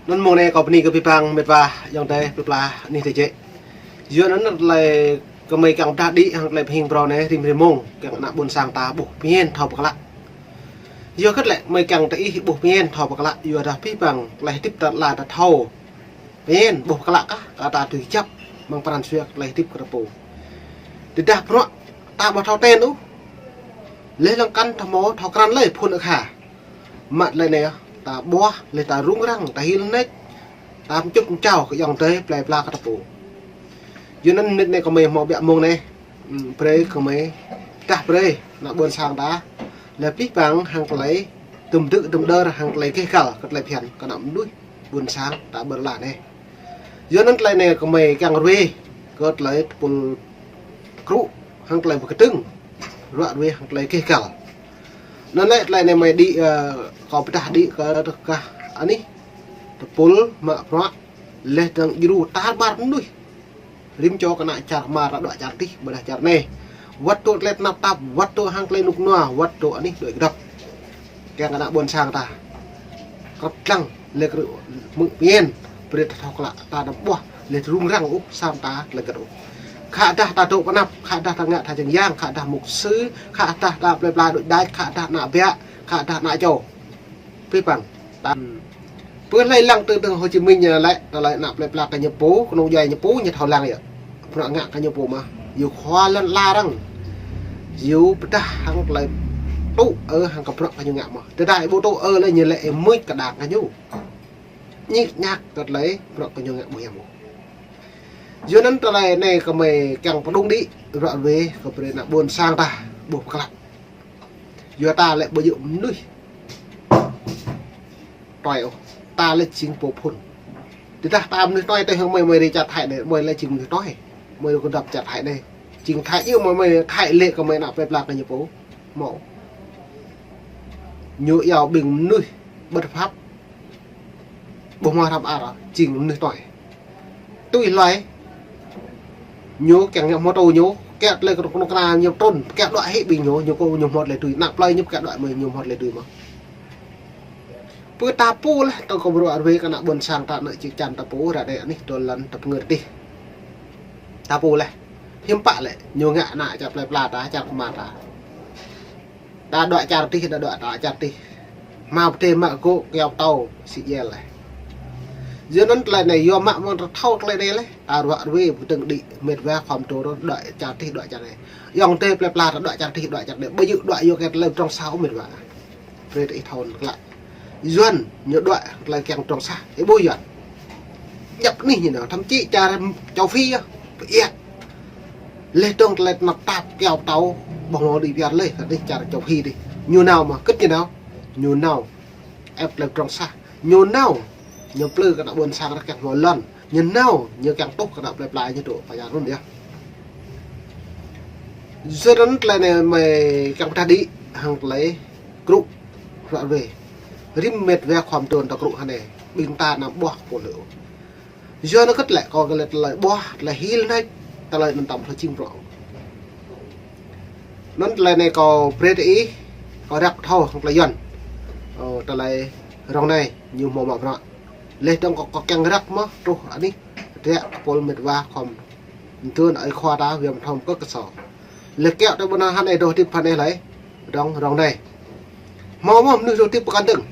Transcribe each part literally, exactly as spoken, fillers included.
Anŭn mông anai kâo bơni kơ abih bang mĕt wa ayŏng adơi plơi pla anih tơjĕ. Yua anŭn tơlơi gơmơi kiăng pơdah đĭ hăng tơlơi pơhing phrâo anai rĭm hrơi mông kiăng ană ƀôn sang ta ƀuh pơmĭn thâo pơklă. Yua hơget lĕ gơmơi kiăng tơ ih ƀuh pơmĭn thâo pơklă, yua dah abih bang tơlơi hơdip ta lĕ ta thâo pơmĭn ƀuh pơklă kah, kơ ta tui kơjăp mơ̆ng pran jua tơlơi hơdip kơ ta pô. Tơdah bruă ta ƀu thâo ten ôh, lĕ lăng kăn thâo mơ̆ thâo krăn lĕ phŭn akha. Mă tơlơi anai, ta ƀuh, lĕ ta rŭng răng, ta hil nač, ta mčŭt mčao kơ ayŏng adơi plơi pla kơ ta pô. Yua anŭn mơnit anai gơmơi hmâo ƀiă mông anai, ưm, brơi gơmơi, dah brơi ană ƀôn sang ta, lĕ abih bang hăng tơlơi tơm dơ̆ tơm đơr hăng tơlơi gêh găl kơ tơlơi phiăn kơ ană mơnuih ƀôn sang ta ƀơi lŏn anai. Yua anŭn tơlơi anai gơmơi kiăng ruai kơ tơlơi tơpul krŭ hăng tơlơi pơkơdơ̆ng, ruă ruai hăng tơlơi gêh găl. Anŭn lĕ tơlơi anai gơmơi đĭ, ơ, kâo pơdah đĭ kơ tơkah anih tơpul mă bruă lĕ dơ̆ng djru tar ƀar mơnuih. Rĭm čô kơ ană čar kơmar ta đuaĭ čar adih, ƀôdah čar anai. Wơ̆t tŭ tơlơi tơnap tap, wơ̆t tŭ hăng tơlơi rơnŭk rơnua, wơ̆t tŭ anih đuaĭ kơdŏp. Kiăng kơ ană ƀôn sang ta krăp lăng, lĕ krư̆ mơ̆ng pơmĭn, brơi ta thâo klă, ta anăm ƀuh, lĕ rŭng răng ôh, samơ̆ ta lĕ gơ̆t ôh. Khă dah ta dŏ pơ anăp, khă dah ta ngă tha čang yang, khă dah mục sư, khă dah ta plơi pla đuaĭ đač, khă dah ană ƀiă, khă dah ană čô. Abih bang. Ta. Pơ hlơi lăng tơ tơ̆ng Hồ Chí Minh ñu lĕ, tơlơi ană plơi pla kơ ñu pô, kơnung djuai ñu pô, ñu thâo lăng yơh. Bruă ngă kơ ñu pô mơ̆n. Yua khua lŏn ala arăng. Yua pơdah hăng tơlơi tŭ ơ hăng kơ bruă kơ ñu ngă mơ̆n. Tơdah ih ƀu tŭ ơ lĕ ñu lĕ ih mưč kơ đang kơ ñu. Ñik ñak kơ tơlơi bruă kơ ñu ngă ƀu hiam ôh. Yua anŭn tơlơi anai gơmơi kiăng pơdŏng đĭ, ruă ruai kơ brơi ană ƀôn sang ta ƀuh pơklă. Yua ta lĕ ƀu djơ̆ mơnuih tui ôh. Ta lĕ jing pô phŭn. Tơdah ta mơnuih tui tơ hăng gơmơi, gơmơi rai čar Thái anai, gơmơi lĕ jing mơnuih tui. Gơmơi kơdŏp čar Thái anai. Jing Thái yơh gơmơi, gơmơi Thái lĕ gơmơi ană plơi pla kơ ñu pô. Hmâo. Ñu iâu ƀing mơnuih bất hợp pháp. Ƀu hmâo hrăm ar, jing mơnuih tui. Tui hlơi. Ñu kiăng ngă hmâo tui ñu, kiăng tơlơi kơnuk kơna ñu trŭn, kiăng đuaĭ hĭ ƀing ñu, ñu kơ ñu hmâo tơlơi tui, ană plơi ñu kiăng đuaĭ mơ̆ ñu hmâo tơlơi tui mơ̆n. Pơ ta pô lĕ, tơl kơ bruă ruai kơ ană ƀôn sang ta ană čih čan ta pô, ră anai anih dŏ lŏn ta pơngơ̆r tih. Ta pô lĕ, hiư̆m pă lĕ, ñu ngă ană čar plơi pla ta, čar kơmar ta. Đa đuaĭ čar adih, đa đuaĭ ta čar adih. Hmâo pơdai mă gŏ kiao pơtâo, sĭ djel lĕ. Yua anŭn tơlơi anai, yua mă mơ̆ng ta thâo tơlơi anai lĕ, ta ruă ruai pơdơ̆ng đĭ, mĕt wa khŏm tơrô, đuaĭ čar adih, đuaĭ čar anai. Ayŏng adơi plơi pla ta đuaĭ čar adih, đuaĭ čar anai. Ƀu djơ̆ đuaĭ yua kơ tơlơi pơdrŏng sa ôh mĕt wa. Brơi ta ih thâo klă. Yuan ñu đuaĭ tơlơi kiăng pơdrŏng sa. Ih ƀuh Yuan. Djŏp anih ñu nao, thậm chí čar châu Phi yơh. Pơiăt. Lĕ dơ̆ng tơlơi tơnap tap kiao pơtâo, ƀu hmâo đĭ piar lĕ, kơ anih čar châu Phi adih. Ñu nao mơ̆, hơget ñu nao. Ñu nao ĕp tơlơi pơdrŏng sa. Ñu nao, ñu plư kơ ană ƀôn sang arăng kiăng hmâo lŏn. Ñu nao, ñu kiăng tuh kơ ană plơi pla ñu dŏ pơ čar anŭn yơh. Yua anŭn tơlơi anai gơmơi kiăng pơdah đĭ hăng tơlơi krŭ ruă ruai. Rĭm mĕt wa khŏm trŭn ta krŭ hơnai. Ƀing ta anăm ƀuh pô hlơi ôh. Yua anŭn hơget lĕ kâo kơ lĕ tơlơi ƀuh, tơlơi hil nač, tơlơi anŭn tơm tơlơi jing bruă. Anŭn tơlơi anai kâo brơi tơ ih, kâo răk thâo hăng tơlơi Yuan. Ơ, tơlơi rŏng anai, ñu hmâo mă bruă. Lĕ dơ̆ng kâo, kâo kiăng răk mơ̆, truh anih, ră kơ pôl mĕt wa khŏm. Mơ̆ng anai khua ta, wơ̆t mơ̆ng thâo kơ kơsô. Lĕ kiăo tơ ƀôn lan hơnai dŏ hơdip hơnai hlơi, dŏng rŏng anai. Hmâo mơ̆ mơnuih dŏ hơdip pơ kơdơ̆ng.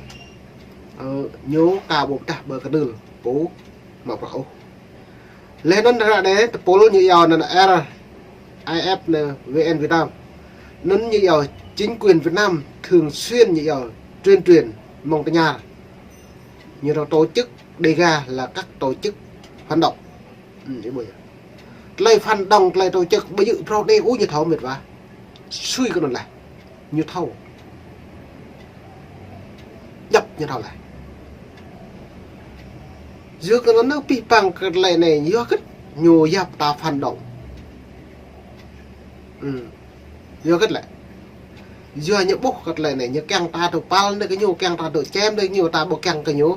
Ơ, ñu ka ƀuh pơdah ƀơi kơnưl, pô, mă bruă ôh. Lĕ anŭn ră anai, tơpul ñu iâu anŭn R I F anŭn V N Việt Nam. Anŭn ñu iâu chính quyền Việt Nam thường xuyên ñu iâu tuyên truyền mơ̆ng tơña. Ñu iâu tổ chức Đêga là các tổ chức phản động. Ư, ih ƀuh yơh. Tơlơi phản động, tơlơi tổ chức, ƀu djơ̆ phrâo đe ôh ñu thâo mĕt wa. Sui kơ anŭn lĕ. Ñu thâo. Djŏp ñu thâo lĕ. Yua kơ anŭn abih bang kơ tơlơi anai, yua hơget ñu yap ta phản động. Ư. Yua hơget lĕ. Yua ñu ƀuh kơ tơlơi anai, ñu kiăng ta dŏ păl anai kơ ñu, kiăng ta dŏ čem anai kơ ñu, ta ƀu kiăng kơ ñu.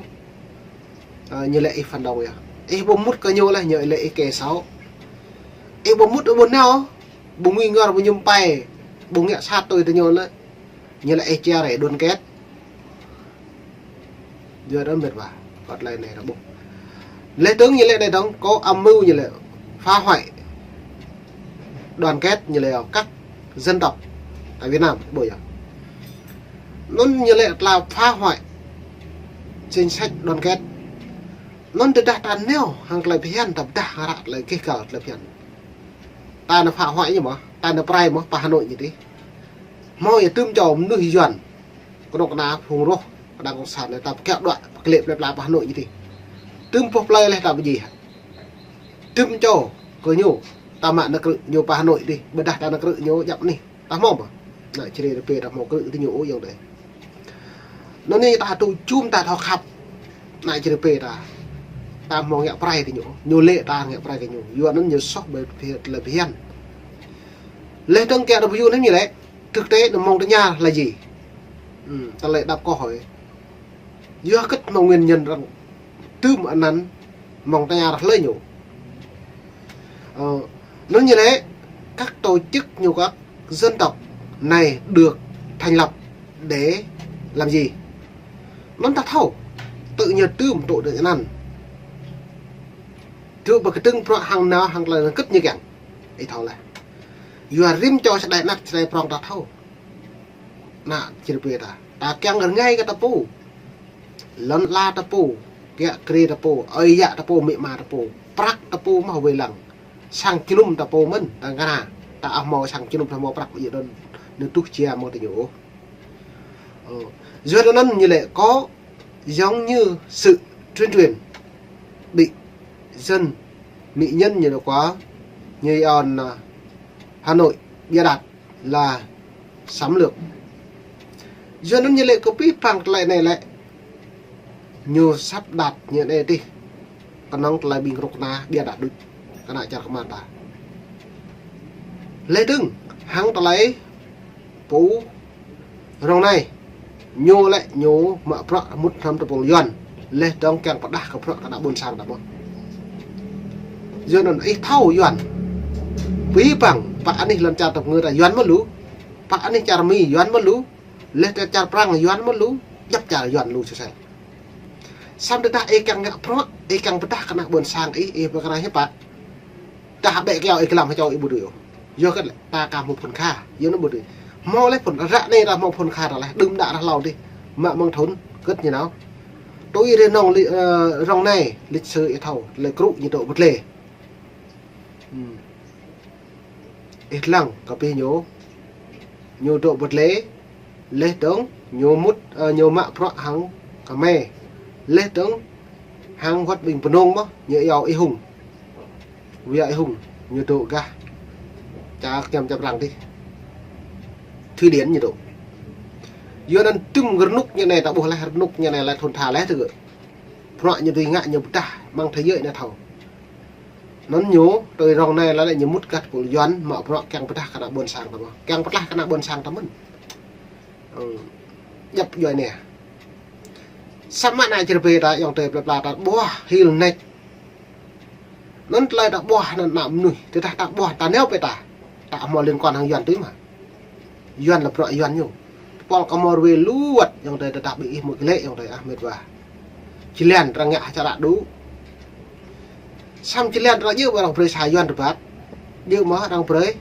Ơ, ñu lĕ ih phản động yơh. Ih ƀu mŭt kơ ñu lĕ, ñu lĕ ih kẻ xấu. Ih ƀu mŭt, ih ƀu nao, ƀu ngui ngor, ƀu mơñum pai, ƀu ngă sat tui tơ ñu lĕ. Ñu lĕ ih chia rẽ đoàn kết. Yua anŭn mĕt wa. Kơ tơlơi anai ră ƀuh. Lĕ dơ̆ng ñu lĕ anai dơ̆ng, kơ âm mưu ñu lĕ phá hoại đoàn kết ñu lĕ các dân tộc tại Việt Nam, ƀuh yơh. Anŭn ñu lĕ tơlơi phá hoại chính sách đoàn kết. Anŭn tơdah ta nao hăng tơlơi phiăn, ta pơdah hăng ră tơlơi gêh gal tơlơi phiăn. Ta nao phá hoại ñu mơ̆, ta nao pơrai mơ̆ pơ Hà Nội ñu dih. Hmâo yơh tơm čô mơnuih Yuan, kơnuk kơna phung roh kơ đảng cộng sản anai, ta pơkiaŏ đuaĭ, pơkơlĕ plơi pla pơ Hà Nội ñu dih. Tơm boh plơi leh ta pơjing hă. Tơm čô kơ ñu, ta mă nao krư̆ ñu pơ Hà Nội dih, ƀôdah ta nao krư̆ ñu djăp anih. Ta hmâo mơ̆? Ană Čưrê Rơpê ta hmâo krư̆ tơ ñu ôh ayŏng adơi. Anŭn anai ta tŭ jum ta thâo khăp. Ană Čưrê Rơpê ta. Ta hmâo ngă pơrai tơ ñu. Ñu lĕ ta ngă pơrai kơ ñu. Yua anŭn ñu soh ƀơi tơlơi phiăn. Leh dơ̆ng kiăng ră ƀu yua anŭn ñu lĕ. Thực tế anŭn mơ̆ng tơña là gì? Ừm, tơlơi đăp kơ hơi. Yua hơget mơ̆ng nguyên nhân arăng tơm anăn mơ̆ng tơña ră hlơi ñu. Ơ, anŭn ñu lĕ các tổ chức ñu, các dân tộc này được thành lập để làm gì? Anŭn ta thâo, tơ ñu tơm tŭ đơ̆ng anăn. Tŭ ƀơi kơdơ̆ng bruă hăng nao hăng tơlơi hơget ñu kiăng. Ih thâo leh. Yua rĭm čô čơđai anet čơđai prŏng ta thâo. Ană Čưrê Rơpê ta. Ta kiăng rơngai kơ ta pô. Lŏn ala ta pô. Kiă kriê ta pô. Ơi yă ta pô, amĭ ama ta pô. Prăk ta pô mơ̆ wai lăng. Sang jơnum ta pô mơ̆n, ta kơna. Ta ăh hmâo sang jơnum ta hmâo prăk ƀu djơ̆ anŭn. Anŭn tuh jia mơ̆ng tơ ñu ôh. Ơ. Yua anŭn ñu lĕ kơ giống như sự tuyên truyền bị dân mỹ nhân ñu dŏ kơ ñu yơh anŭn, à, Hà Nội bịa đặt là xâm lược. Yua anŭn ñu lĕ kơ pih păng tơlơi anai lĕ ñu sắp đặt ñu anai dih. Kơnơ̆ng tơlơi ƀing kơnuk kơna bịa đặt đôč kơ ană čar kơmar ta. Leh dơ̆ng hăng tơlơi pô rŏng anai, ñu lĕ ñu mă bruă mŭt hrŏm tơpul Yuan. Leh dơ̆ng kiăng pơdah kơ bruă kơ ană ƀôn sang ta mơ̆n. Yua anŭn ih thâo Yuan. Pih păng, pă anih lŏn čar tơpngư ta Yuan mơ̆n lu. Pă anih čar Mi Yuan mơ̆n lu. Leh ta čar Prăng Yuan mơ̆n lu. Djăp čar Yuan lu sơsel. Samơ̆ tơdah ih kiăng ngă bruă, ih kiăng pơdah kơ ană ƀôn sang ih, ih pơkra hiư̆m pă. Tơdah ƀĕ kiaŏ ih glăm hơčâo ih ƀu dưi ôh. Yua hơget lĕ ta ka hmâo phŭn kha, yua anŭn ƀu dưi. Hmâo leh phŭn ră anai ta hmâo phŭn kha ta leh, đưm đă ră hlâo dih. Mă mơ̆ng thŭn hơget ñu nao. Tui ih rơnŭk lĕ, ơ, rŏng anai, lịch sử ih thâo, tơlơi krŭ ñu dŏ pơdlê. Ih lăng kơ pih ñu, ñu dŏ pơdlê, leh dơ̆ng ñu mŭt, ơ, ñu mă bruă hăng Khmer, leh dơ̆ng hăng wơ̆t ƀing Bunong mơ̆n, ñu iâu Y Hung. Wia Y Hung, ñu dŏ gah čar kiăm čar Prăng dih. Thụy Điển ñu dŏ. Yua anŭn tơm rơnŭk ñu anai ta ƀuh leh, rơnŭk ñu anai leh thŭn tha leh tơ gơ̆. Bruă ñu dưi ngă ñu pơdah mơ̆ng thế giới anai thâo. Anŭn ñu, tui rŏng anai lĕ ñu mŭt gah tơpul Yuan, mă bruă kiăng pơdah kơ ană ƀôn sang ta mơ̆n. Kiăng pơdah kơ ană ƀôn sang ta mơ̆n. Ơ, djăp djuai ania. Samơ̆ ană Čưrê Rơpê ta ayŏng adơi plơi pla ta ƀuh hil nač. Anŭn tơlơi ta ƀuh anŭn ană mơnuih, tơdah ta ƀuh ta nao pơ ta. Ta hmâo liên quan hăng Yuan tui mơ̆. Yuan lĕ bruă Yuan ñu. Tơpul kơ hmâo rơwe lu wơ̆t ayŏng adơi tơdah ƀing ih hmâo glĕ ayŏng adơi ah met wa. Jơlan arăng ngă hơčră đu. Samơ̆ jơlan arăng djơ̆ ƀơi arăng brơi sa Yuan rơbat. Djơ̆ mơ̆ arăng brơi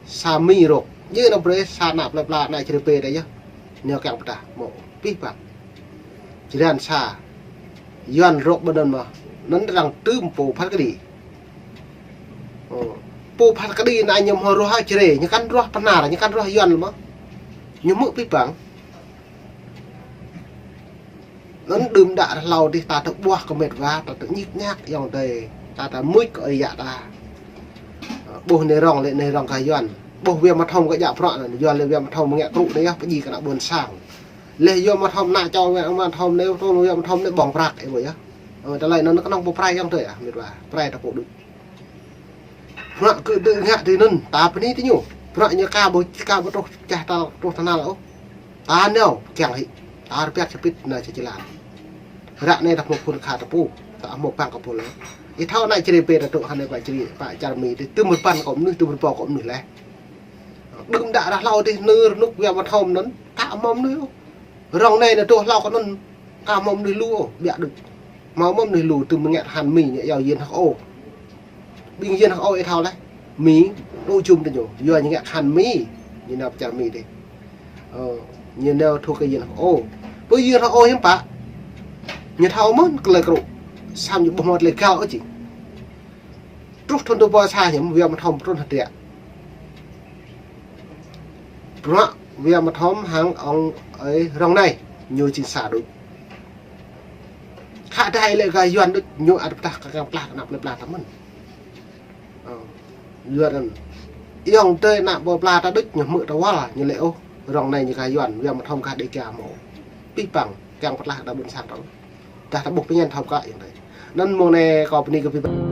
sa Mi rŏk. Djơ̆ arăng brơi sa ană plơi pla ană Čưrê Rơpê ta yơh. Nao kiăng pơdah hmâo pih păng. Jơlan sa Yuan rŏk ƀơi anŭn mơ̆n. Anŭn arăng tơm pô phat kơđi. Ơ. Pô phat kơđi anai ñu hmâo ruah Čưrê, ñu kăn ruah Bahnar, ñu kăn ruah Yuan mơ̆n. Ñu hmư̆ pih păng. Anŭn đưm đă ră hlâo dih ta tơ ƀuh kơ met wa, ta tơ ñik ñak ayŏng adơi, ta tơ mŭt kơ ơi yă ta. Ơ, ƀuh anai rŏng lĕ anai rŏng kơ Yuan. Ƀuh Wia Mă Thom kơ djă bruă anŭn, Yuan lĕ Wia Mă Thom ngă krŭ anai yơh, pơjing kơ ană ƀôn sang. Leh Yuan Mă Thom ană čô Wia Mă Thom anai, tơl Yuan Mă Thom anai ƀơ̆ng prăk, ih ƀuh yơh. Ơ, tơlơi anŭn kơnơ̆ng pô pơrai ayŏng adơi ah, met wa, pơrai ta pô đôč. Bruă kơ đơ ngă tui anŭn, ta bơni tơ ñu. Bruă ñu ka ƀu, ka ƀu truh čah tal, truh tơhnal ôh. Ta nao kiăng hĭ, ta rơbat sơpit nao čơlan. Ră anai ta hmâo phŭn kha ta pô, ta hmâo păng kơ pô lĕ. Ih thâo ană Čưrê Rơpê ta dŏ hơnai pơ Čưrê, pơ čar Mi, tơm rơpăn kơ mơnuih, tơm rơbâo kơ mơnuih leh. Đưm đă ră hlâo dih nư rơnŭk Wia Mă Thom anŭn, ka hmâo mơnuih ôh. Rŏng anai nao truh hlâo kơ anŭn, ka hmâo mơnuih lu ôh, biă đôč. Hmâo mơ̆n mơnuih lu tŭ mơ̆ng ngă khan Mi ñu yua Yuan hơ̆k ôh. Ƀing Yuan hơ̆k ôh ih thâo laih. Mi, tŭ jum tơ ñu. Yua ñu ngă khan Mi. Ñu nao pơ čar Mi dih. Ơ, ñu nao thâo kơ Yuan hơ̆k ôh. Pơ Yuan hơ̆k ôh hiư̆m pă. Ñu thâo mơ̆n tơlơi krŭ. Samơ̆ ñu ƀu hmâo tơlơi găl ôh či. Truh thun dua rơbâo sa hiư̆m Wia Mơthom trŭn hơdră. Bruă Wia Mơthom hăng ong ơi Rong Nai ñu jing sa đôč. Khă dai lĕ gah Yuan đôč ñu ăt pơdah kơ kiăng pơblah ană plơi pla ta mơ̆n. Ơ, Yuan anŭn. Yŏng tơi ană plơi pla ta đôč ñu hmư̆ ta wăl ñu lĕ ôh. Rong Nai ñu gah Yuan, Wia Mơthom gah Dêga mơ̆. Pih păng kiăng pơblah ta ƀôn sang ta. Dah ta ƀuh pơñen thâo kơ yŏng tơi. Anŭn mơ̆ng anai kâo bơni kơ pih păng.